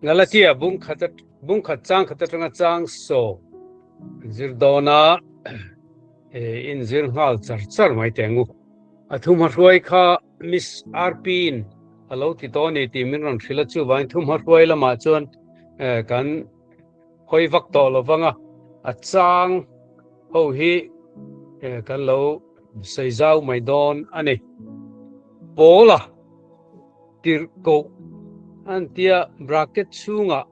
Galatia bung khat bung khat chang khat atanga chang sawm zir dawna in zir nghal char char mai teh ang u. A thumhma hruai kha Miss RP in a lo ti tawh a ni tih min rawn hrilh a, chuvangin thumhma hruai lamah chuan kan hawi vak tawh lo vang a, a chang ho hi kan lo sawi zau mai dawn a ni. Pawla tirhkoh an tia bracket chhungah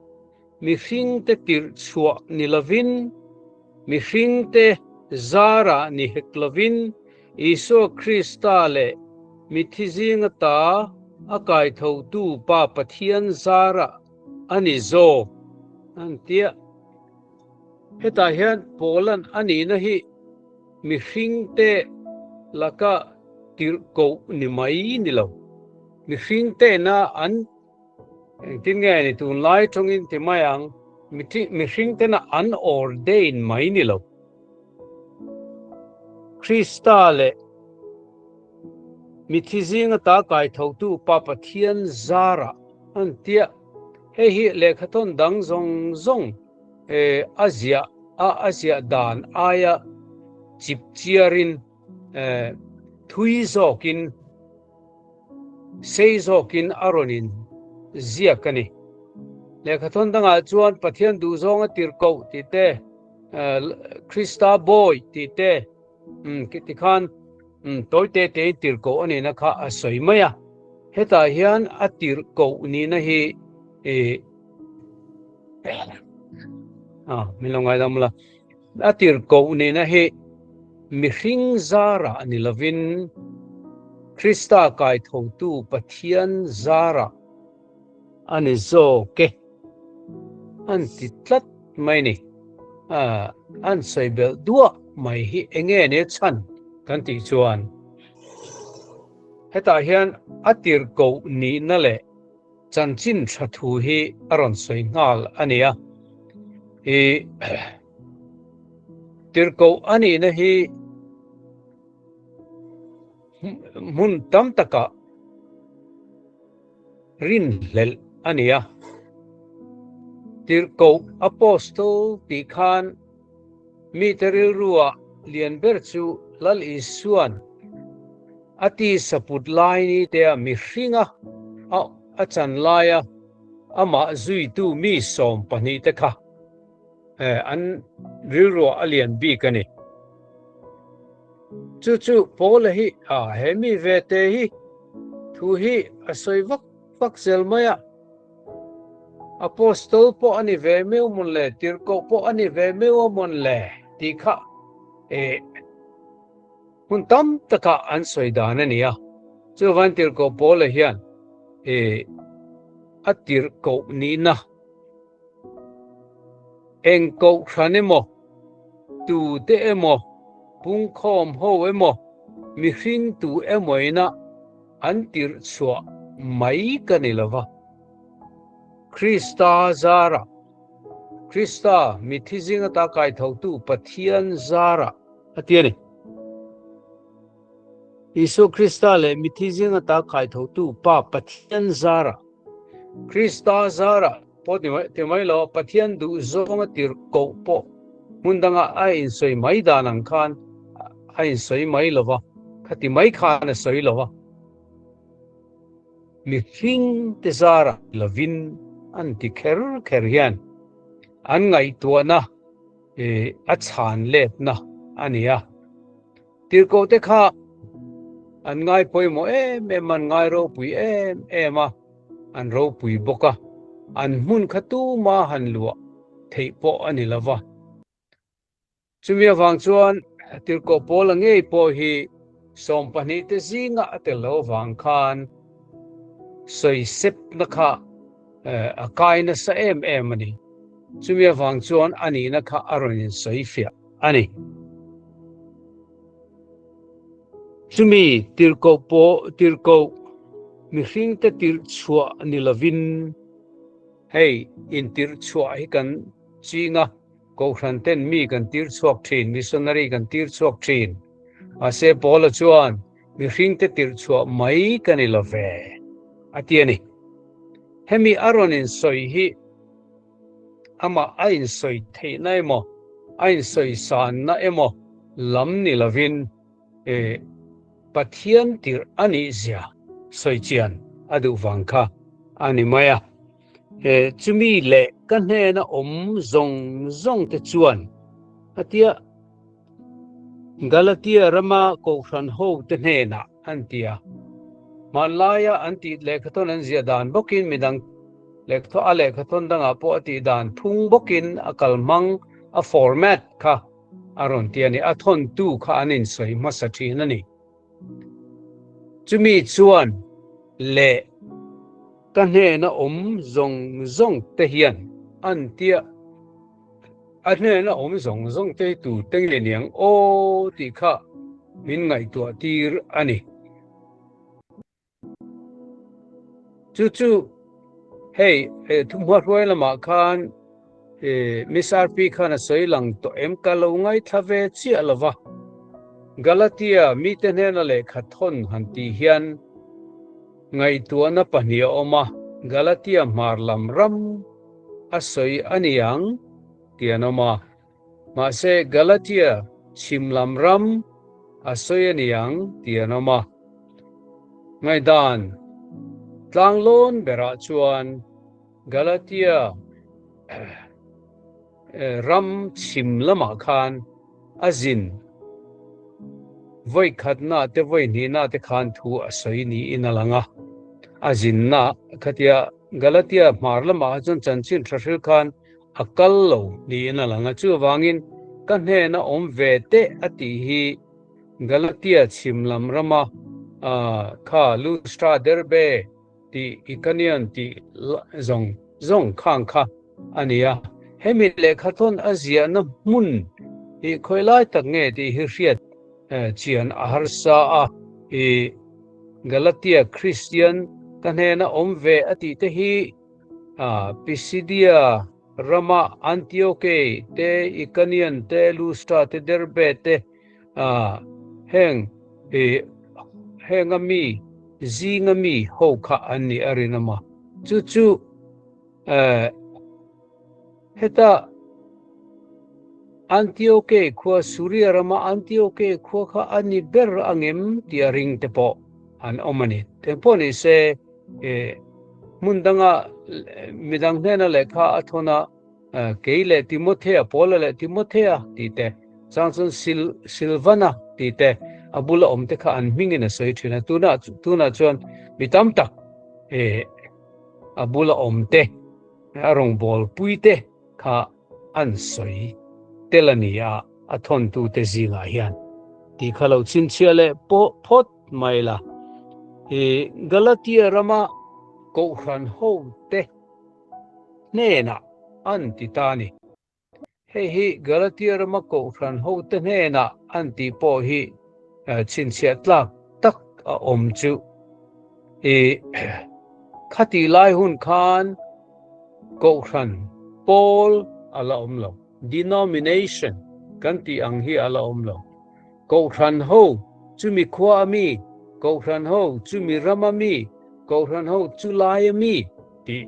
mihringte tirh chhuah ni lovin, mihringte zarah ni hek lovin Isua Krista leh mithi zinga ta a kaithotu Pa Pathian zarah a ni zawk an tia. Hetah hian Paula'n a nihna hi mihringte laka tirhkoh ni mai ni lo. Mihringtena an engtin nge ni tunlai tawngin ti mai ang, mihringtena an ordain mai ni lo. Krista leh mithi zinga ta kaithotu Pa Pathian zarah an tia. Hei hi lehkhathawn dang zawng zawng a ziah a a ziah dan aia chip chiarin thui zawkin sei zawkin a rawn in ziak a ni. Lehkhathawn dangah chuan Pathian duhzawnga tirhkoh tih te, Krista bawi tih te, Tikhan tawi te tein tirhkoh a nihna kha a sawi mai a, hetah hian a tirhkoh nihna hi min lo ngaidam la, a tirhkoh nihna hi mihring zarah ni lovin Krista kaithotu Pathian zarah a ni zawk e, an ti tlat mai ni. An sawi belh duah mai hi eng nge nia chhan kan tih chuan hetah hian a tirhkoh nihna leh chanchin tha thu hi a rawn sawi nghal a ni a. I tirhkoh a nihna hi hmun tam takah rinhlelh a ni a. Tirhkoh Apostle tih khan mite rilrua lian ber chu Lal Isua'n a tisa put lai ni tea mihringa a chan laia amah zuitu mi 12 te kha an rilruah a lian bik a ni. Chu chu Paula hi a he mi ve te hi thu hi a sawi vak vak zel mai a. Apostol pawh a ni ve meu mawn le, tirhkoh pawh a ni ve meu a mawn le tih kha e hmun tam takah an sawi dan a ni a. Chuvan tirhkoh Paula hian e a tirhkoh nihna Eng kohhran emaw, tute emaw, pungkhawm ho emaw, mihring tu emaw ina an tirh chhuah mai ka ni lo va. Krista zarah, Krista mithi zing ata kaithotu Pathian zarah a ti a ni. Isua Krista leh mithi zing ata kaithotu Pa Pathian zarah, Krista zarah pawh ti mai ti mai lo, Pathian duh zawnga tir koh pawh hmun dangah a insawi mai dan ang khan a insawi mai lo va, khati mai khan a sawi lo va. Mihring te zarah lovin an ti kher kher hian an ngaihtuahna a chhan letna a ni a. Tirhkoh te kha an ngai pawimawh em em, an ngai ropui em em a, an ropui bawk a, an hmun kha tuma han luah theih pawh a ni lo va. Chumi avang chuan Tirhkoh Paula ngei pawh hi 12 te zinga a tel loh avang khan sawisepna kha a kai nasa em em a ni. Chumi avang chuan a nihna kha a rawn insawifiah a ni. Chumi tirhkoh pawh tirhkoh mihringte tirh chhuah ni lovin hei intirh chhuah hi kan ching a, kohhran ten mi kan tir chhuak thin, missionary kan tir chhuak thin. Mahse Paula chuan mihringte tirh chhuah mai ka ni lo ve. a ti a ni. Hemi a rawn insawi hi amah a insawi theihna emaw, a insawi sanna emaw lam ni lovin Pathian tirh a nih zia sawi chian a duh vang kha a ni mai a. Chumi leh ka hnena awm zawng zawng te chuan a tia Galatia rama Kohhran ho te hnenah an ti a. Hmanlaia an tih lehkhathawn an ziah dan bawkin midang lehkhathawn a lehkhathawn dangah pawh a tih dan phung bawkin a kalhmang a format kha a rawn ti a ni. A thawntu kha an insawi hmasa thin a ni. Chumi chuan leh ka hnena awm zawng zawng te hian an tia a hnena awm zawng zawng te hi tu te nge niang aw tih kha min ngaihtuah tir a ni. Chu chu hei thuhma hruai lamah khan Miss RP khan a sawi lang tawh em ka lo ngaithla ve chiah lo va. Galatia mite hnena lehkha thawn han tih hian ngaihtuahna pahnih a awm a, Galatia hmar lam ram a sawi a ni ang tih an awm a. Mahse, Galatia chhim lam ram a sawi a ni ang tih an awm a. Ngaihdan tlanglawn berah chuan Galatia ram chhim lamah khan a zin vawi khatna te vawi hnihna te khan thu a sawi niin a lang a. A zinna khatia Galatia hmar lamah chuan chanchin tha hril khan A kal lo niin a lang a, chuvangin ka hnena awm ve teh a tih hi Galatia chhim lam rama kha Lustra Derbe tih Ikanion tih zawng zawng khang kha a ni a. Hemi lehkhathawn a ziahna hmun hi khawi lai tak nge tih hi hriat chian a harsa a. I Galatia Kristian ka hnena awm ve a tih te hi Pisidia rama Antiokei te, Ikanion te, Lustra te, Derbe te, heng henga mi zinga mi ho kha an nih a rinawm a. Chu chu heta Antiokei khua, Suria rama Antiokei khua kha a ni ber angem tih a ring te pawh an awm a ni. Engpawh ni se, Hmun danga midang hnena lehkha a thawn a, kei leh Timothea, Paula leh Timothea tih te, chang chuan Silvana tih te a bula awm te kha an hmingin a sawi thin a. Tunah tunah chuan mi tam tak a bula awm te, a rawngbâwl pui te kha an sawi tel a ni a, a thawntute zingah hian tih kha lo chhinchhiah leh pawh phawt mai la. I Galatia rama Kohhran hote hnenah an ti ta a ni. Hei hi Galatia rama Kohhran hote hnenah an tih pawh hi chhinchhiah tlak tak a awm chu. I khatih lai hun khan Kohhran pawl a la awm lo, denomination kan tih ang hi a la awm lo. Kohhran ho chu mi khua a mi, Kohhran ho chu mi ram a mi, Kohhran ho chu lai a mi tih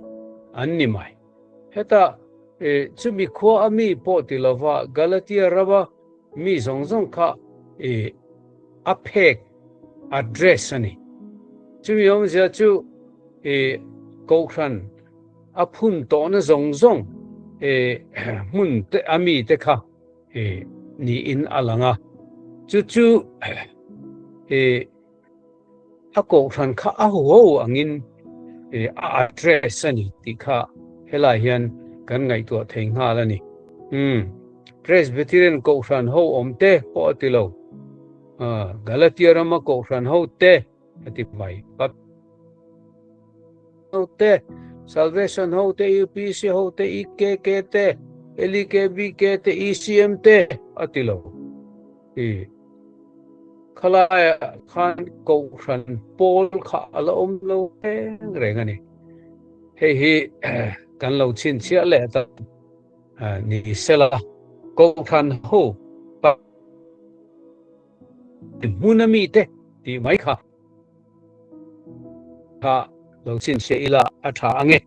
an ni mai. Heta chu mi khua a mi pawh ti lova Galatia rama mi zawng zawng kha a phek, address, a ni. Chumi awmzia chu Kohhran a phun tawhna zawng zawng hmun te a mi te kha niin a lang a. Chu chu a Kohhran kha a huho angin a address a ni tih kha helai hian kan ngaihtuah thei nghal a ni. Umm, Presbyterian Kohhran ho awm te pawh a ti lo. Galatia rama Kohhran ho te a ti mai. Ho te, Salvation ho te, UPC ho te, EKK te, LEKBK te, ECM te a ti lo. I khalaiah khan Kohhran pawl kha a la awm lo reng reng a ni. Hei hi kan lo chhinchhiah leh ta ni sela Kohhran ho pa hmuna mite tih mai kha. Kha. lo chhinchhiah ila a tha ang e.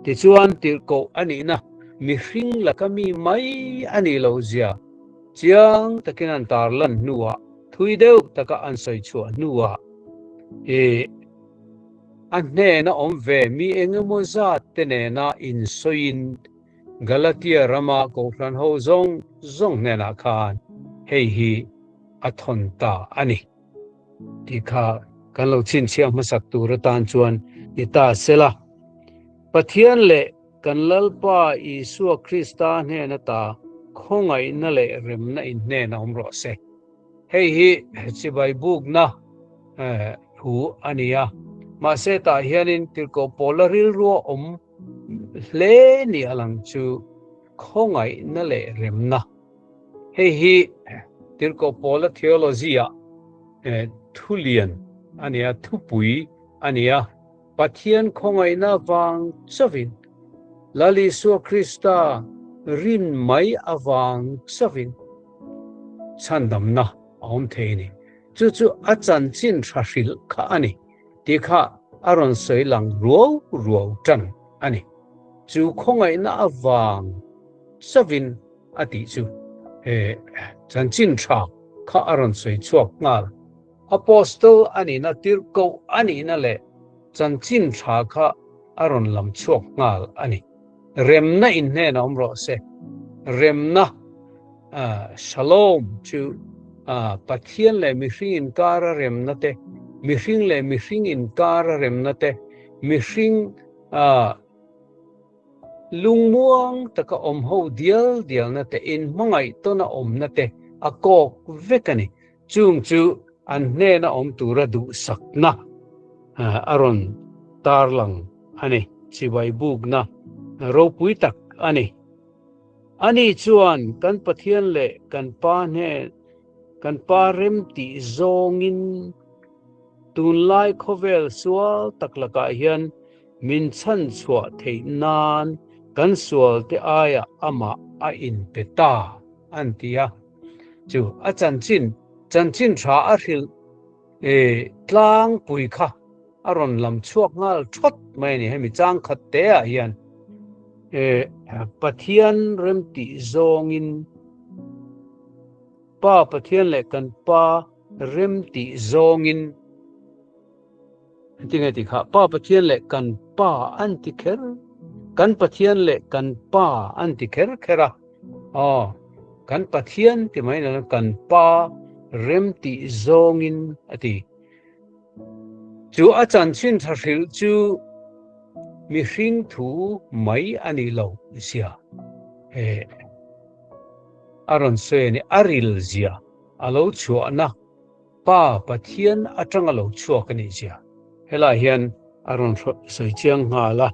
Tichuan tirhkoh a nihna mihring laka mi mai a nih loh zia chiang takin an tarlan hnuah thui deuh taka an sawi chhuah hnuah ih a hnena awm ve mi engemaw zat te nena insawiin Galatia rama Kohhran ho zawng zawng hnenah khan hei hi a thawn ta a ni. Tih kha kan lo chhinchhiah hmasak tur atan chuan ni ta sela. Pathian leh kan Lalpa Isua Krista hnen ata khawngaihna leh remna inhnen a awm rawh se. Hei hi chibai bukna thu a ni a, mahse tah hianin tirhkoh Paula rilrua awm hle ni a lang chu khawngaihna leh remna. Hei hi tirhkoh Paula theology-ah thu lian a ni a, thupui a ni a. Pathian khawngaihna vang chauhin, Lal Isua Krista rin mai avang chauhin chhandamna a awm thei a ni. Chu chu a chanchin tha hrilh kha a ni tih kha a rawn sawi lang ruau ruau tan a ni. Chu khawngaihna avang chauhin a tih chu he chanchin tha kha a rawn sawi chhuak nghal. Apostle a nihna, tirhkoh a nihna leh chanchin tha kha a rawn lam chhuak nghal a ni. Remna in hnenah awm rawh se. Remna, Shalom, chu Pathian leh mihring inkara remna te, mihring leh mihring inkara remna te, mihring Lungmuang taka awm ho dial dialna te, inhmangaih tawna awmna te a kawk vek a ni. Chung chu an hnena awm tura duhsakna a rawn tarlang a ni. Chibai bukna ropui tak a ni. Ani chuan kan Pathian leh kan Pa hnen, kan Pa remtih zawngin tunlai khawvel sual tak lakah hian Min chhan chhuah theih nan kan sual te aiah amah a inpe ta, an ti a. Chu a chanchin, chanchin tha a hrilh e tlangpui kha a rawn lam chhuak nghal thawt mai a ni. Hemi chang khat te ah hian e Pathian remtih zawngin Pa Pathian leh kan Pa remtih zawngin, Engtin nge tih kha Pa Pathian leh kan Pa an ti kher, kan Pathian leh kan Pa an ti kher kher a, aw kan Pathian ti mai lo kan Pa rem tih zawngin a ti. Chu a chanchin tha hrilh chu mihring thu mai a ni lo sia he a rawn sawi a ni, a ril zia a lo chhuahna. Pa Pathian atanga lo chhuak a nih zia helai hian a rawn sawi chiang nghal a.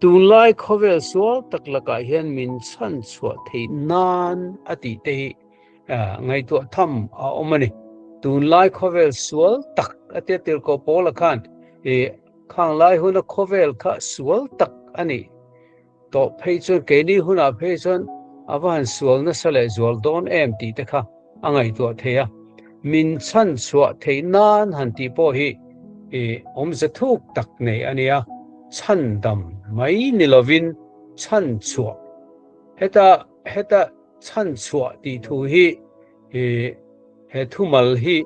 Tunlai khawvel sual tak lakah hian min chhan chhuah theih nan a tih te hi ngaihtuah tham a awm a ni. Tunlai khawvel sual tak a tia tirhkoh Paula khan khang lai huna khawvel kha sual tak a nih Tawh phei chuan keini hunah phei chuan a va han sual nasa leh zual dawn em tih te kha a ngaihtuah thei a. Min chhan chhuah theih nan han tih pawh hi i awmze thuk tak nei a nia, chhan dam mai ni lovin chhan chhuah. Heta heta chhan chhuah tih thu hi i he thumal hi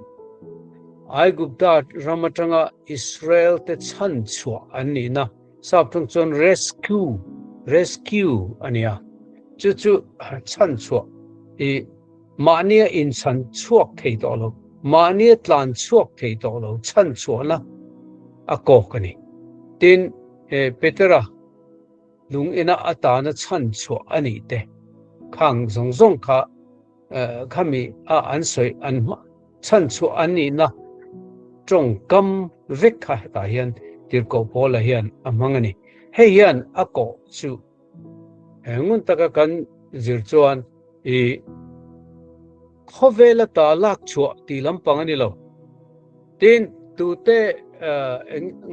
Aigupta ram atanga Israel te chhan chhuah an nihna Sap ṭawng chuan rescue, rescue, a ni a, chu chu chhan chhuah i mahnia inchhan chhuak thei tawh lo, mahnia tlan chhuak thei tawh lo chhan chhuahna a kawk a ni. Tin, he Petera lung ina atana chhan chhuah a nih te khang zawng zawng kha Khami a an sawi an chhan chhuah an nihna tawngkam vek kha hetah hian Tirhkoh Paula hian a hmang a ni. Hei hian a kawh chu he ngun taka kan zir chuan i khawvel ata lak chhuah tih lampang a ni lo. Tin, tute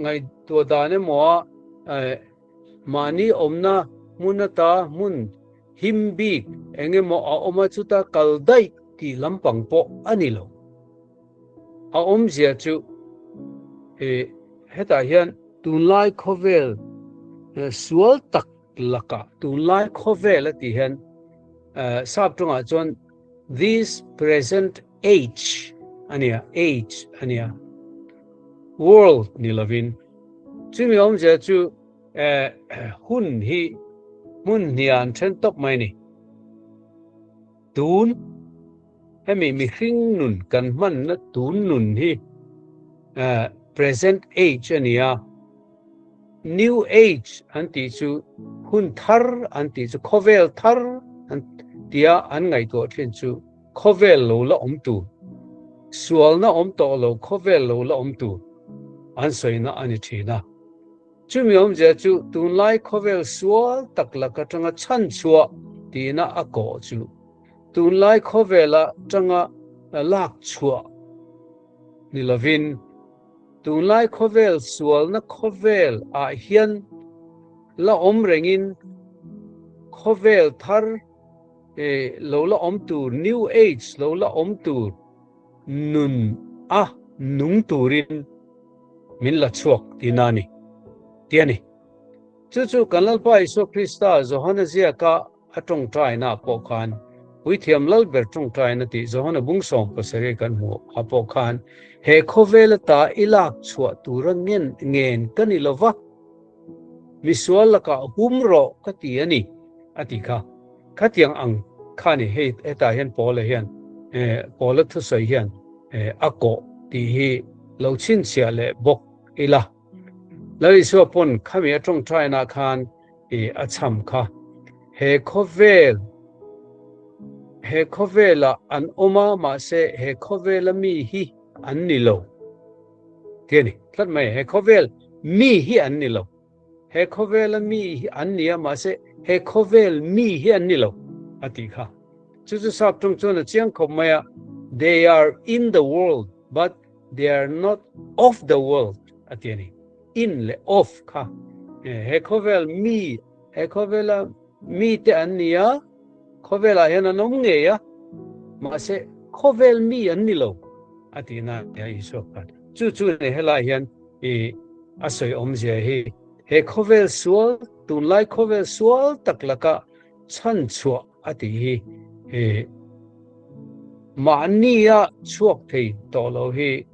ngaihtuah dan emaw a mahni awmna hmun ata hmun Him bik eng emaw a awm a chuta kal daih tih lampang pawh a ni lo. A awmzia chu hetah hian Tunlai khawvel sual tak lakah tunlai khawvel a tih hian sap tawngah chuan this present age a nia, age a nia, world ni lovin. Chumi awmzia chu hun hi hmun hniah an then tawp mai a ni. Tun hemi mihring nun kan hmanna tun nun hi present age a ni a, new age an tih chu hun thar an tih chu khawvel thar an tia an ngaihtuah thin chu khawvel lo la awm tur, sualna awm tawh lo khawvel lo la awm tur an sawina a ni thin a. Chumi awmzia chu tunlai khawvel sual tak lak atanga chhanchhuah tihna a kawh chu tunlai khawvela tanga lak chhuah ni lovin tunlai khawvel sualna khawvel ah hian la awm rengin khawvel thar lo la awm tur, new age lo la awm tur nun a nung turin min la chhuak tihna a ni, tih a ni. Chu chu kan Lalpa Isua Krista Johana ziaka a tawngtaina pawh khan, Puithiam Lalber tawngtaina tih Johana bung 17 kan hmuh ah pawh khan, he khawvel ata i lak chhuah tura ngen ngen ka ni lova, misual lakah hum rawh ka ti a ni, a ti kha. Khatiang ang kha ni hei hetah hian Paula hian Paula thusawi hian a kawh tih hi lo chhinchhiah leh bawk ila. Lal Isua pawn khami a tawngtainah khan a chham kha. He khawvel he khawvelah an awm a mahse he khawvela mi hi an ni lo tih a ni tlat mai. He khawvel mi hi an ni lo. He khawvela mi hi an ni a, mahse he khawvel mi hi an ni lo, a tih kha. Chu chu sap ṭawng chuan a chiang khawp mai a, They are in the world but they are not of the world, a ti a ni. In leh of kha. He khawvel mi, he khawvela mite an ni a, khawvelah hian an awm ngei a, mahse khawvel mi an ni lo, a tih na a Isua khan. Chu chu ni helai hian i a sawi awmzia hi he khawvel sual, tunlai khawvel sual tak laka chhanchhuah a tih hi i mahnia chhuak thei tawh lo hi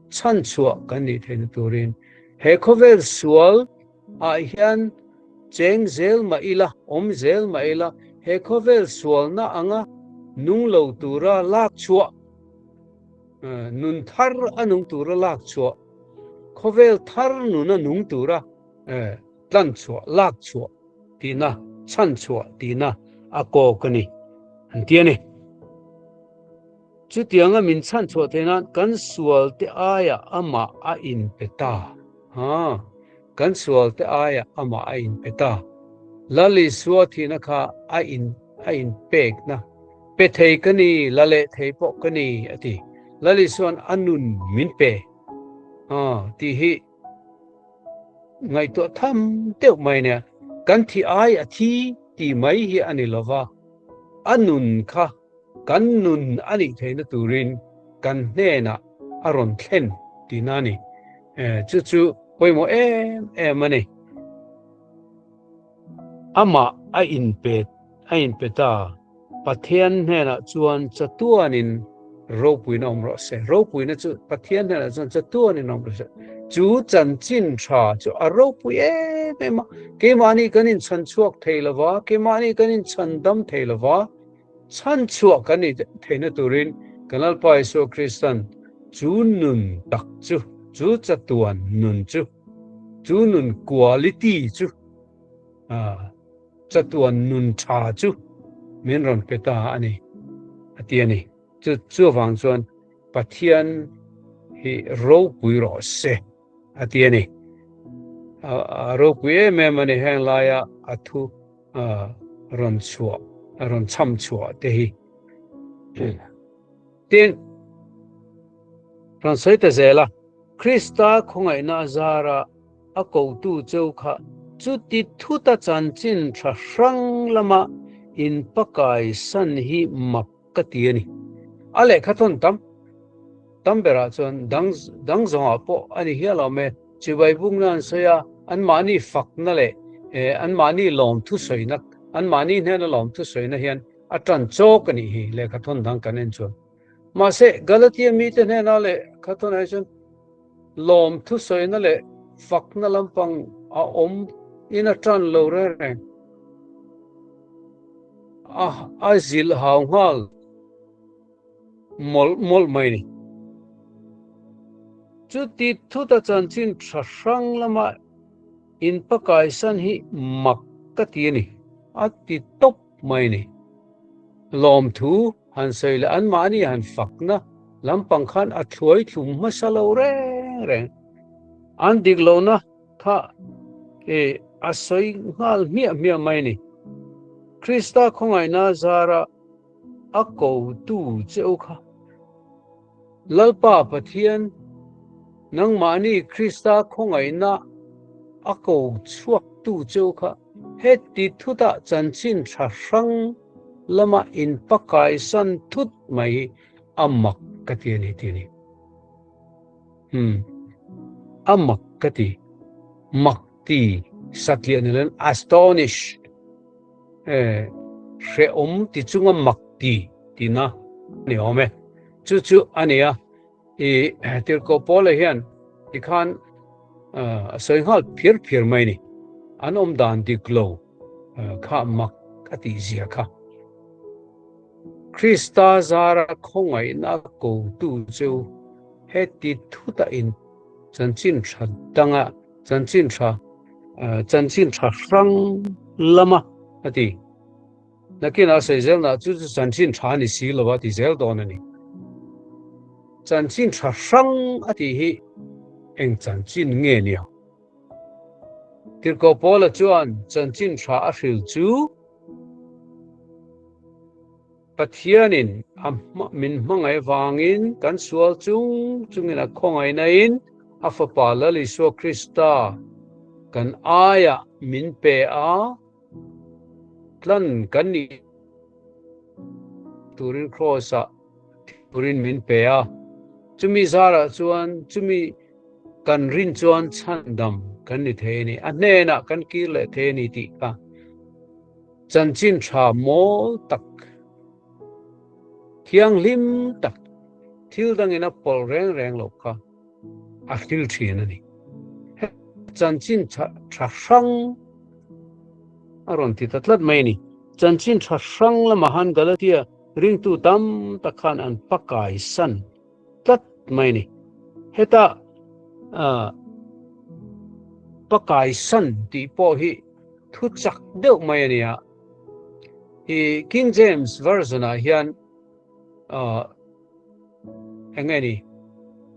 chhanchhuah kan nih theihna turin he khawvel sual ah hian cheng zel mah ila, awm zel mah ila, he khawvel sualna anga nung lo tura lak chhuah Nun thar a nung tura lak chhuah, khawvel thar nuna nung tura tlan chhuah, lak chhuah tihna, chhan chhuah tihna a kawk a ni, an ti a ni. Chutianga min chhan chhuah theih nan kan sualte aiah amah a inpe ta. Ha, kan sualte aiah amah a inpe ta. Lal Isua thihna kha a in a inpekna Pe thei ka ni, la leh thei pawh ka ni, a ti. Lal Isua'n a nun min pe a tih hi ngaihtuah tham deuh mai nia. Kan thi ai a thi tih mai hi a ni lova, a nun kha kan nun a nih theihna turin kan hnenah a rawn thlen tihna a ni. Chu chu pawimawh em em a ni. Amah a inpe a inpe ta. Pathian hnenah chuan chatuanin ropuina awm rawh se. Ropuina chu Pathian hnenah chuan chatuanin awm rawh se. Chu chanchin tha chu a ropui em em a. Keimahni kan inchhan chhuak thei lo va, keimahni kan inchhan dam thei lo va, chhan chhuah kan nih theihna turin kan Lalpa Isua Kristan chu nun tak chu, chu chatuan nun chu, chu nun quality chu a Chatuan nun tha chu min rawn pe ta a ni, a ti a ni. Chu chuvang chuan Pathian hi ropui rawh se, a ti a ni. A ropui em em a ni heng laia a thu rawn chhuah, a rawn chham chhuah te hi. Tin, rawn sawi ta zel a, Krista khawngaihna a zara A kotu cheu kha chuti thuta chanchin tha hrang lama inpakai san hi mak ka ti a ni. A lehkha thawn tam tam berah chuan dang dang zawngah pawh a ni hial awm e. Chibai bukna an sawi a, anmahni fakna leh anmahni lawmthu sawina, anmahni hnena lawmthu sawina hian a tan chawk a nih hi lehkhathawn dang kan en chuan. Mahse, Galatia mite hnena lehkhathawnah hi chuan lawmthu sawina leh fakna lampang a awm in a tan lo reng reng. A a zilh hau nghal mawlh mawlh mai a ni. Chuti thuta chanchin tha hrang lama inpakaisan hi mak ka ti a ni, a ti tawp mai a ni. Lawmthu han sawi leh anmahni han fakna lampang khan a thluai thlum hmasa lo reng reng. An dik lohna kha a sawi nghal hmiah hmiah mai a ni. Krista khawngaihna zara a kotu che u kha Lalpa Pathian, nangmahni Krista khawngaihna a ko chhuaktu che u kha heti thutah chanchin tha hrang lama inpakaisan thut mai hi a mak ka ti a ni ti a ni. Hmm. A mak ka ti. Mak ti satliah ni loin astonish. Eh, hrehawm ti chunga mak ti tina ni awm e. Chu chu a ni a, i Tirhkoh Paula hian tikhan a sawi nghal phiar phiar mai a ni. An awm dan dik lo kha mak a tih zia kha. Krista zara khawngaihna kotu chu heti thuta in chanchin tha danga chanchin tha chanchin tha hrang lama a ti. Nakinah sawi zelna chu chu chanchin tha a ni si lo a ti zel dawn a ni. Chanchin tha hrang a tih hi eng chanchin nge nia? Tirhkoh Paula chuan chanchin tha a hril chu Pathianin a min hmangaih vangin kan sual chung chungin a khawngaihnain a Fapa Lal Isua Krista kan aiah min pe a, Tlan kan nih turin Kraws-ah turin min pe a, chumi zarah chuan chumi kan rin chuan chhandam kan ni thei a ni, a hnenah kan kir leh thei a ni tih kha chanchin tha mawl tak, thianghlim tak, thil dangin a pawlh reng reng loh kha. a hril thin a ni. He chanchin tha hrang a rawn ti ta tlat mai a ni. Chanchin tha hrang lamah han Galatia ringtu tam tak khan an pakai san tlat mai a ni. Heta pakai san tih pawh hi thu chak deuh mai a ni a. I King James Version ah hian Eng nge ni?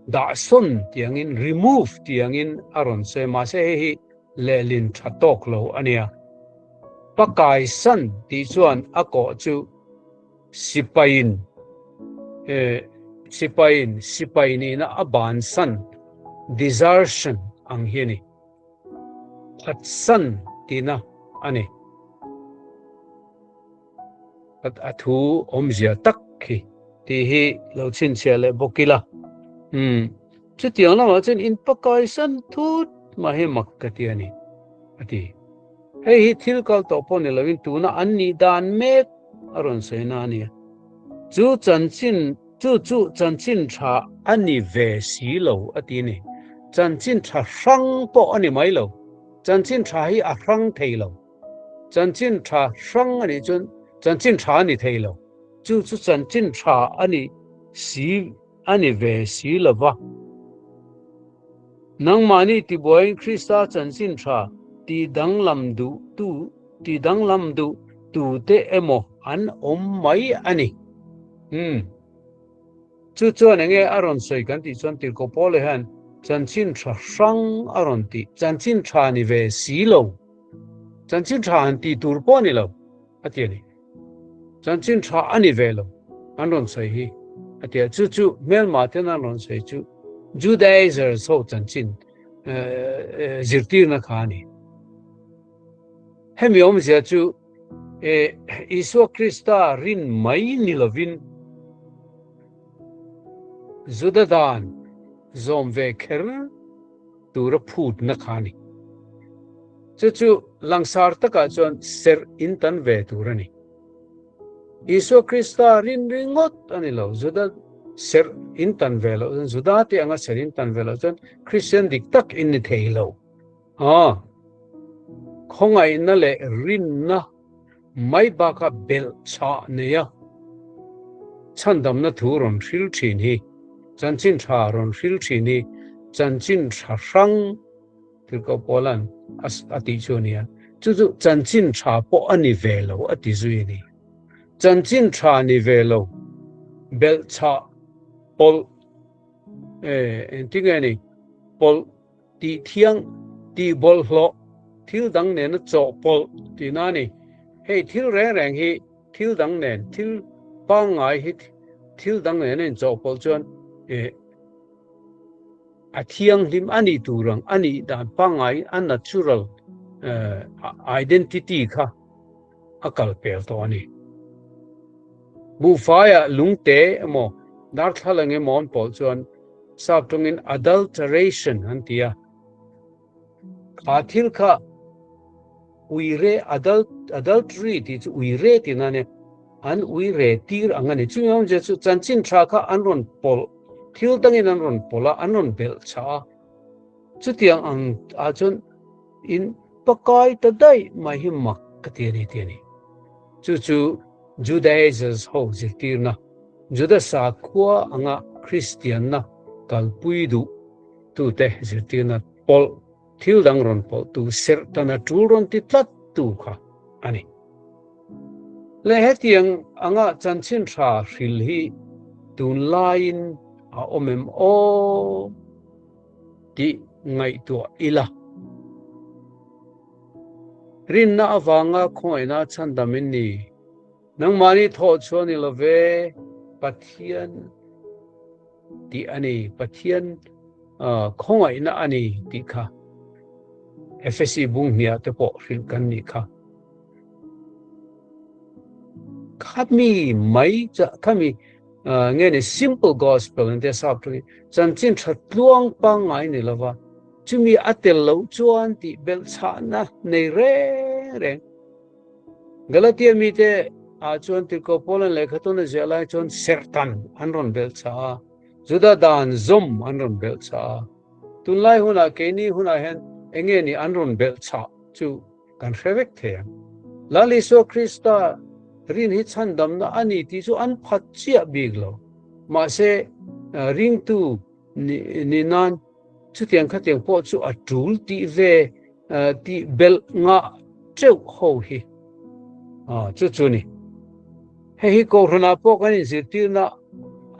Dahsawn tiangin, remove tiangin a rawn sawi. Mahse hei hi lehlin tha tawk lo a nia. Pakaisan tih chuan a kawh chu sipaiin, sipaiin sipai nihna a bansan, desertion, ang hi a ni. Phatsan tihna a ni. A thu awmzia tak khi tih hi lo chhinchhiah leh bawk ila. Umm, chutiang lamah chuan in pakaisan thut mah hi mak ka ti a ni, a ti. Hei hi thil kal tawh pawh ni loin tuna an nih dan mek a rawn sawi na a nia. Chu chanchin, chu chu chanchin tha a ni ve si lo, a ti a ni. Chanchin tha hrang pawh a ni mai lo. Chanchin tha hi a hrang thei lo. Chanchin tha hrang a nih chuan chanchin tha a ni thei lo. Chu chu chanchin tha a ni si a ni ve si lo va. Nangmahni tibuaiin Krista chanchin tha tih danglam duh tu tih danglam duh tute emaw an awm mai a ni. Umm. Chu chuan enge a rawn sawi kan tih chuan Tirhkoh Paula hian chanchin tha hrang a rawn tih, chanchin tha ni ve si lo, chanchin tha han tih tur pawh a ni lo a ti a ni. Chanchin tha a ni ve lo an rawn sawi hi a ti a, chu chu hmelma ten an rawn sawi chu Judaizers ho chanchin zirtirna kha a ni. Hemi awmzia chu Isua Krista rin mai ni lovin Juda dan zawm ve kher. tura phutna kha a ni. Chu chu langsar takah chuan serh in tan ve tur a ni. Isua Krista rin ringawt a ni lo, Juda serh in tan ve loh chuan, Juda te anga serh in tan ve loh chuan Kristian dik tak in ni thei lo. Aw, khawngaihna leh rinna mai baka belh chhah neia chhandamna thu rawn hril thin hi, chanchin tha rawn hril thin hi chanchin tha hrang Tirhkoh Paula'n a tih chu a ni a, chu chu chanchin tha pawh a ni ve lo a ti zui a ni. Chanchin tha ni ve lo, belh chhah pawlh, engtin nge ni, pawlh tih thiang, tih bawlhhlawh, thil dang nena chawhpawlh tihna a ni. Hei thil reng reng hi thil dang nen, thil pangngai hi thil dang nena inchawhpawlh chuan a thianghlim a nih tur ang, a nih dan pangngai, a natural identity kha a kal pel tawh a ni. Buhfaiah lungte emaw darthlalang emaw an pawlh chuan sap tawngin adulteration an ti a. Kha thil kha uire adult adultery tih chu uire tihna a nia. An uire tir ang a ni. Chumi awmzia chu chanchin tha kha an rawn pawlh, thil dangin an rawn pawlh a, an rawn belh chah a. Chutiang ang ah chuan in pakai ta daih mai hi mak ka ti a ni tih a ni. Chu chu Judaizers ho zirtirna, Juda sakhua anga Kristianna kalpui duh tute zirtirna pawlh, thil dang rawn pawlhtu, serhtana tul rawn ti tlat tu kha a ni. Leh hetiang anga chanchin tha hril hi tunlaiin a awm em aw tih ngaihtuah ila. Rinna avanga khawngaihna chhandam in ni. Nangmahni thawh chhuah ni love, Pathian tih a ni, Pathian khawngaihna a ni tih kha Efesi bung hniah te pawh hrilh kan nih kha. Khami mai khami nge ni simple gospel an tia sap tawngin chanchin tha tluang pangngai ni lova chumi a tel loh chuan tih belh chhahna nei reng reng. Galatia mite ah chuan Tirhkoh Paulan lehkha tuna ziah lai chuan serhtan an rawn belh chah a, Juda dan zawm an rawn belh chah a. Tunlai hunah keini hunah hian enge ni an rawn belh chah chu kan hre vek thei ang. Lal Isua Krista rin hi chhandamna a ni tih chu an phat chiah bik lo. Mahse, ringtu ni nan chutiang khatiang pawh chu a tul tih ve tih belh ngah teuh ho hi chu chu ni. Hei hi Kohhranah pawh kan inzirtirna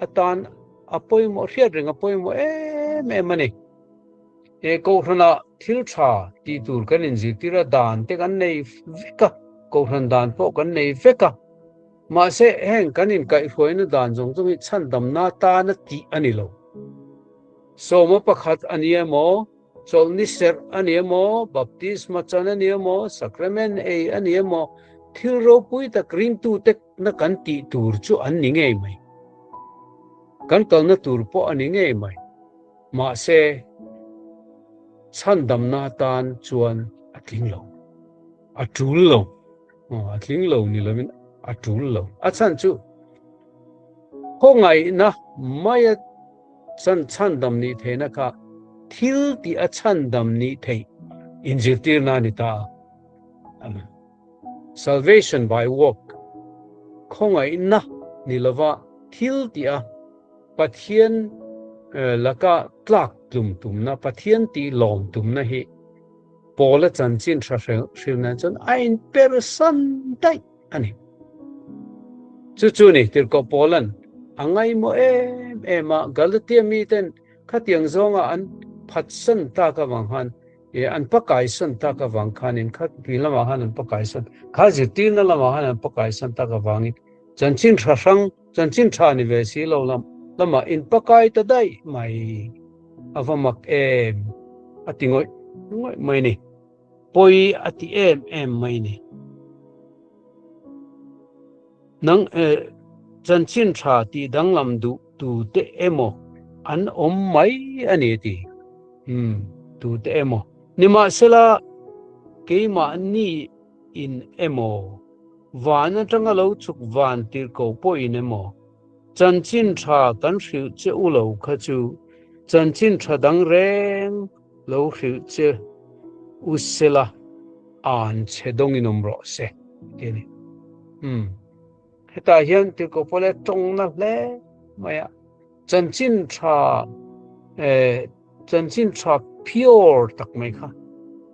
atan a pawimawh hriat reng a pawimawh em em a ni. He Kohhranah thil tha tih tur kan inzirtir a, dan te kan nei vek a, Kohhran dan pawh kan nei vek a. Mahse, heng kan inkaihhruaina dan zawng zawng hi chhandamna tana tih a ni lo. Sawma pakhat a ni emaw, chawlhni serh a ni emaw, baptisma chan a ni emaw, sacrament ei a ni emaw, thil ropui tak ringtute na kan tih tur chu an ni ngei mai. Kan kalna tur pawh a ni ngei mai. Mahse, chhandamna atan chuan a tling lo. A tul lo. A tling lo ni lovin a tul lo. A chhan chu khawngaihna maia chan chhandam nih theihna kha thil tih a chhandam nih theih inzirtirna a ni ta a. Salvation by work, khawngaihna ni lova thil tih a Pathian laka tlak tlum tumna, Pathian tih lawm tumna hi Paula chanchin tha hril nen chuan a inpersan daih a ni. Chu chu ni Tirhkoh Paula'n a ngaihmawh em em a, Galatia miten khatiang zawnga an phatsan tak avang khan, an pakaisan tak avang khanin, kha tui lamah khan an pakaisan, kha zirtirna lamah khan an pakaisan tak avangin chanchin tha hrang, chanchin tha ni ve si lo lam lamah inpakai ta daih mai. A va mak em a ti ngawih ngawih mai ni. Pawi a ti em em mai ni. Nang chanchin tha tih danglam duh tu te emaw an awm mai a ni a ti. Umm. Tute emaw, nimahsela keimahni in emaw, van atanga lo chhuk van tirhkoh pawhin emaw, chanchin tha kan hrilh che u lo kha chu chanchin tha dang reng lo hrilh che u sela an chhe dawngin awm rawh se ti a ni. Umm. Hetah hian tirhkoh pawh leh tawngna hle mai a, chanchin tha eh chanchin tha pure tak mai kha,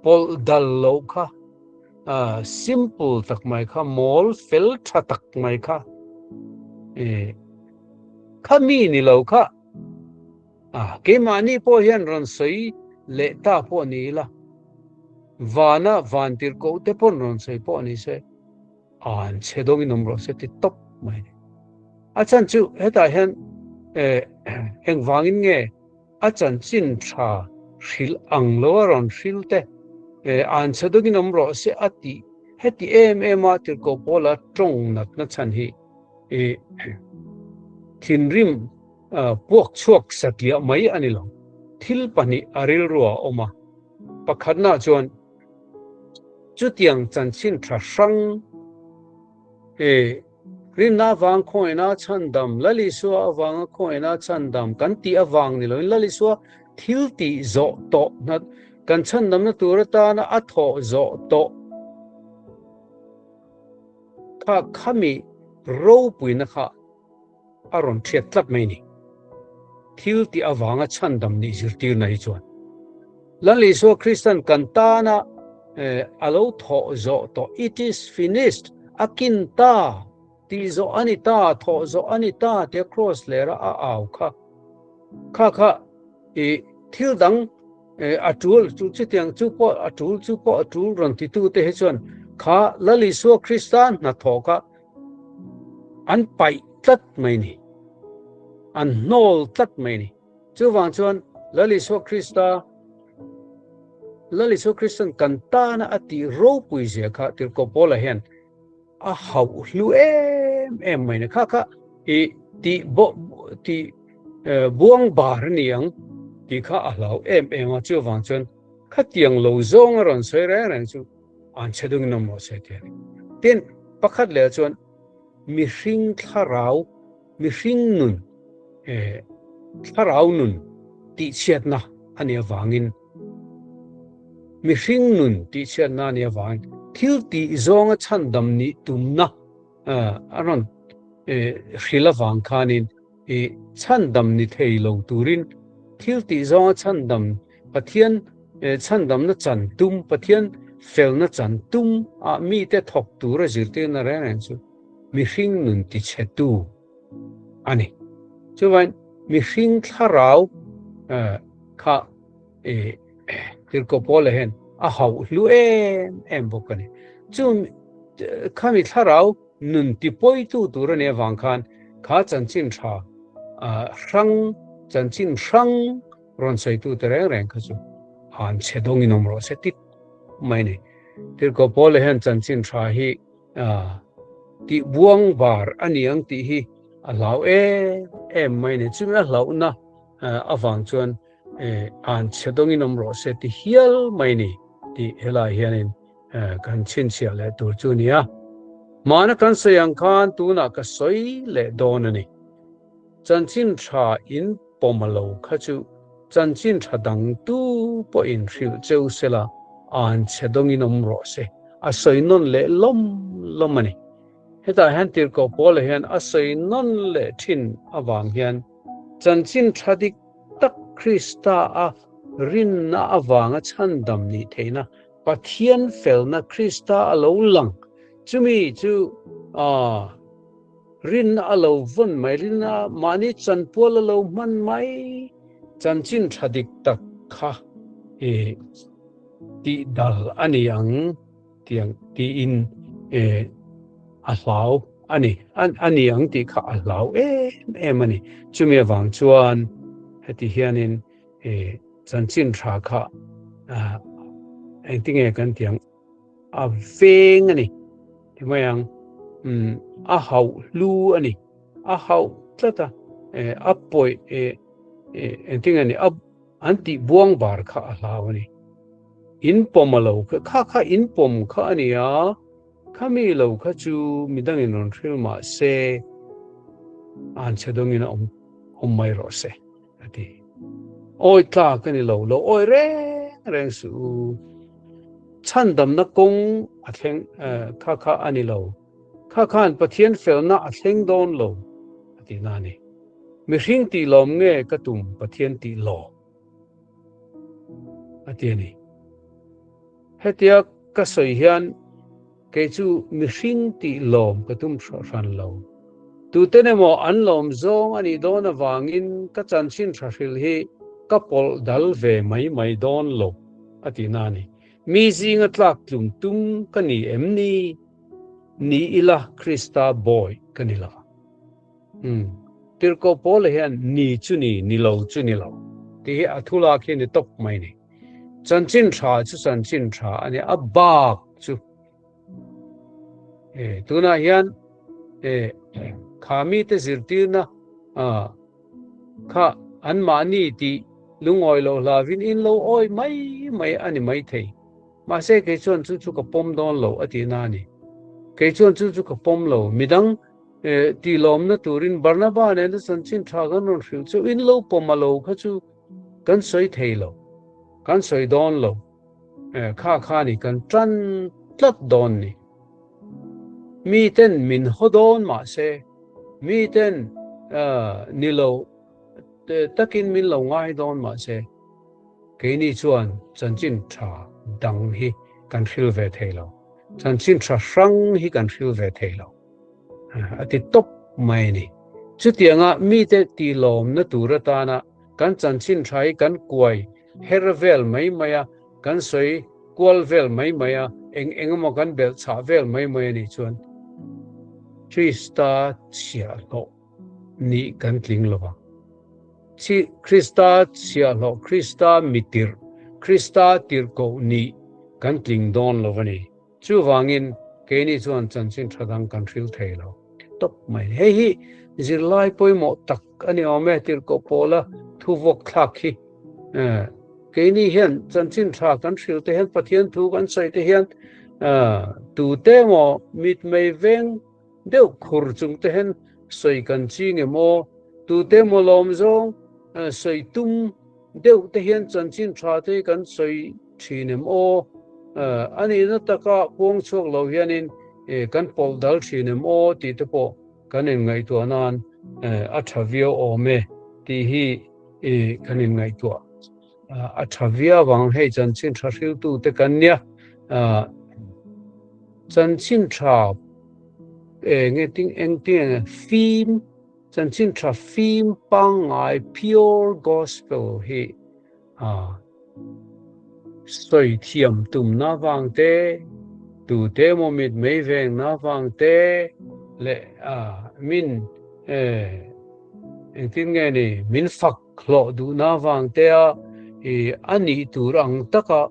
pawlh dal loh kha, simple tak mai kha, mawl fel tha tak mai kha, eh kha mi ni lo kha, ah keimahni pawh hian rawn sawi leh ta pawh ni ila, vana vantirhkoh te pawn rawn sawi pawh ni se. An chhe dawngin awm rawh se ti tawp mai a ni. A chhan chu hetah hian engvangin nge a chanchin tha hrilh ang lo a rawn hril te an chhe dawngin awm rawh se a tih heti em em a tirhkoh Paula tawng natna chhan hi thinrim puak chhuak satliah mai a ni lo. Thil pahnih a rilru ah a awm a, pakhatna chuan Chutiang chanchin tha hrang e rinna avang khawngaihna chhandam, Lal Isua avanga khawngaihna chhandam kan tih avang ni loin Lal Isua thil tih zawh tawh hna kan chhandamna tur atana a thawh zawh tawh kha khami ropuina kha a rawn thiat tlat mai ni. Thil tih avanga chhandam nih zirtirna hi chuan Lal Isua Kristan kan tana a lo thawh zawh tawh, it is finished, a kin ta, tih zawh a ni ta, thawh zawh a ni ta tia cross lera a au kha, kha kha i thil dang a tul chu chutiang chu pawh a tul chu pawh a tul rawn titute hi chuan kha Lal Isua Krista hnathawh kha An paih tlat mai ni. An hnawl tlat mai ni. Chuvang chuan Lal Isua Krista, Lal Isua Kristan kan tana a tih ropui zia kha Tirhkoh Paula hian a hauh hlu em em mai ni. Kha kha i tih bo tih buang bar a ni ang tih kha a hlau em em a. Chuvang chuan khatiang lo zawng a rawn sawi reng reng chu An chhe dungin awm rawh se ti a ni. Tin, pakhat leh chuan mihring thlarau, mihring nun, eh, thlarau nun tihchhiatna a nih avangin, mihring nun tihchhiatna a nih avangin thil tih zawnga chhandam nih tumna a rawn hrilh avang khanin i chhandam ni thei lo turin thil tih zawnga chhandam Pathian chhandamna chan tum, Pathian felna chan tum ah mite thawk tura zirtirna reng reng chu mihring nun tichhetu a ni. Chuvain mihring thlarau kha Tirhkoh Paula hian a hauh hlu em em bawk a ni. Chu khami thlarau nun tipawitu tur a nih avang khan kha chanchin tha hrang, chanchin hrang Rawn sawitute reng reng kha chu han chhe dawngin awm rawh se tit mai a ni. Tirhkoh Paula hian chanchin tha hi tih buang bar a ni ang tih hi a hlau em em mai a ni. Chumi a hlauhna avang chuan an chhe dawngin awm rawh se ti hial mai a ni tih helai hianin kan chhinchhiah leh tur chu a ni a. Hmana kan sawi ang khan tunah ka sawi leh dawn a ni. Chanchin tha in pawm a lo kha chu chanchin tha dang tu pawhin hrilh cheu sela an chhe dawngin awm rawh se. A sawi nawn leh lawm lawm a ni. Hetah hian Tirhkoh Paula hian a sawi nawn leh thin avang hian chanchin tha dik tak Krista a rinna avanga chhandam nih theihna Pathian felna Krista a lo lang chumi chu aah Rinna a lo vawn mai, rinna mahni chanpual a lo hman mai, chanchin tha dik tak kha i tih dal a ni ang tiang tiin a hlau a ni, a ni ang tih kha a hlau em em a ni. Chumi avang chuan heti hianin chanchin tha kha engtinge kan tih ang? A veng a ni. Ti mai ang, umm a hauh hlu a ni. A hauh tlat a, eh a pawi eh eh engtin nge ni a An tih buang bar kha a hlau a ni. In pawm a lo kha, kha kha in pawm kha a ni a, khami lo kha chu midangin rawn hril mah se, an chhe dawngin a awm awm mai rawh se, a ti. Awi tlak a ni lo, lo awi reng reng suh u. Chhandamna kawng a thleng kha kha a ni lo. Kha khan Pathian felna a thleng dawn lo, a ti na a ni. Mihring tih lawm nge ka tum Pathian tih lawm? A ti a ni. Hetia ka sawi hian kei chu mihring tih lawm ka tum hran lo. Tuten emaw an lawm zawng a nih dawn avangin ka chanchin tha hrilh hi ka pawlh dal ve mai mai dawn lo, a ti na a ni. Mi zinga tlak tlum tum ka ni em ni? Ni ila Krista bawi ka ni lo. Umm. Tirhkoh Paula hian ni chu ni, ni lo chu ni lo tih hi a thu lak hi ni tawp mai ni. Chanchin tha chu chanchin tha a ni, a bak chu e tunah hian e kha mite zirtirna a kha anmahni tih lungawi loh hlavin in lo awi mai mai a ni maithei. Mahse kei chuan chu chu ka pawm dawn lo a tihna a ni. Kei chuan chu chu ka pawm lo, midang Tih lawmna turin Barnaba nena chanchin tha kan rawn hrilh chu in lo pawm a lo kha chu kan sawi thei lo, kan sawi dawn lo. Kha kha ni kan tan tlat dawn ni. Miten min haw dawn mahse, miten ni lo takin min lo ngai dawn mahse, keini chuan chanchin tha dang hi kan hril ve thei lo. Chanchin tha hrang hi kan hril ve thei lo. A ti tawp mai a ni. Chutianga mite tihlawmna tur atana kan chanchin tha hi kan kuai her vel mai mai a, kan sawi kual vel mai mai a, eng eng emaw kan belh chhah vel mai mai a nih chuan Krista chhiahhlawh nih kan tling lo vang. Krista chhiahhlawh, Krista mitirh, Krista tirhkoh nih kan tling dawn lo a ni. Chuvangin keini chuan chanchin tha dang kan hril thei lo tawp mai. Hei hi zirlai pawimawh tak a ni awm e, tirhkoh pawla thu vawk thlak hi. Keini hian chanchin tha kan hril te hian, Pathian thu kan sawi te hian tute emaw mitmei veng deuh khur chung te hian sawi kan ching emaw, tute emaw lawm zawng sawi tum deuh te hian chanchin tha te hi kan sawi thin em aw? A nihna taka puang chhuak lo hianin kan pawlh dal thin em aw tih te pawh kan inngaihtuah nan a tha viau awm e tih hi kan inngaihtuah a tha viau ang. Hei chanchin tha hriltu te kan nia, chanchin tha enge ting engtin fim Chanchin tha fim pangngai, pure gospel, hi a sawi thiam tumna vang te, tute emaw mit mei vengna vang te leh a min engtin nge ni min fak hlawh duhna vang te a i a nih tur ang taka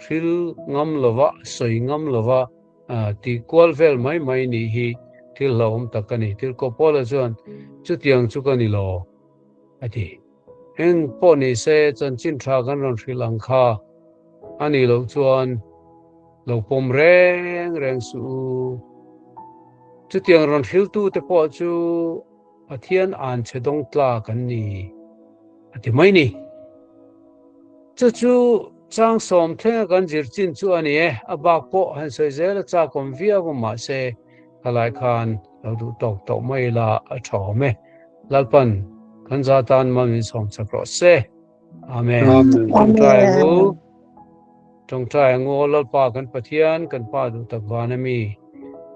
hril ngam lova sawi ngam lova Tih kual vel mai mai nih hi thil hlauhawm tak a ni. Tirhkoh Paula chuan, Chutiang chu ka ni lo, a ti. Eng pawh ni se, chanchin tha kan rawn hrilh ang kha a nih loh chuan lo pawm reng reng suh u. Chutiang rawn hrilhtute pawh chu Pathian an chhe dawng tlak an ni, a ti mai ni. Chu chu chang sawm thlenga kan zir chin chu a ni e, a bak pawh han sawi zel a chakawm viau a mahse khalai khan lo duh tawk tawh mai ila a tha awm e. Lalpan kan za tan mal min sawm chak rawh se. Amen. Tawngtai ang u. Tawngtai ang u aw Lalpa kan Pathian kan Pa duh tak van a mi.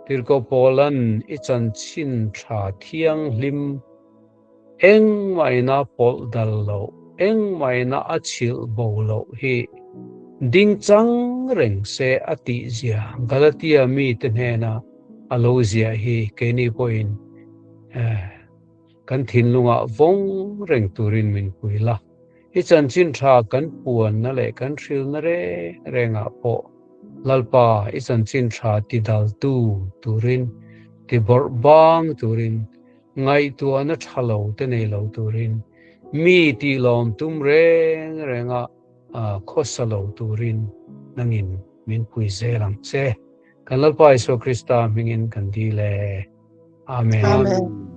Tirhkoh Paulan i chanchin tha thianghlim Engmahina pawlh dal loh, engmahina a chhilh bo loh hi ding chang reng se a tih zia Galatia mite hnena a lo ziah hi keini pawhin kan thinlungah vawng reng turin min pui la. I chanchin tha kan puanna leh kan hrilhna reng rengah pawh Lalpa i chanchin tha ti daltu turin, ti bawrh bang turin, Ngaihtuahna tha lo te nei lo turin Mi tih lawm tum reng renga khawsa lo turin nangin min pui zel ang che. Kan Lalpa Isua Krista hmingin kan dil e. Amen. Amen.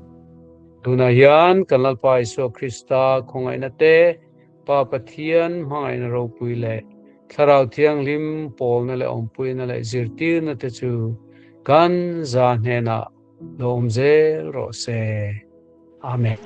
Tunah hian kan Lalpa Isua Krista khawngaihna te, Pa Pathian hmangaihna ropui leh Thlarau Thianghlim pawlna leh awmpuina leh zirtirna te chu kan za hnenah lo awm zel rawh se. Amen.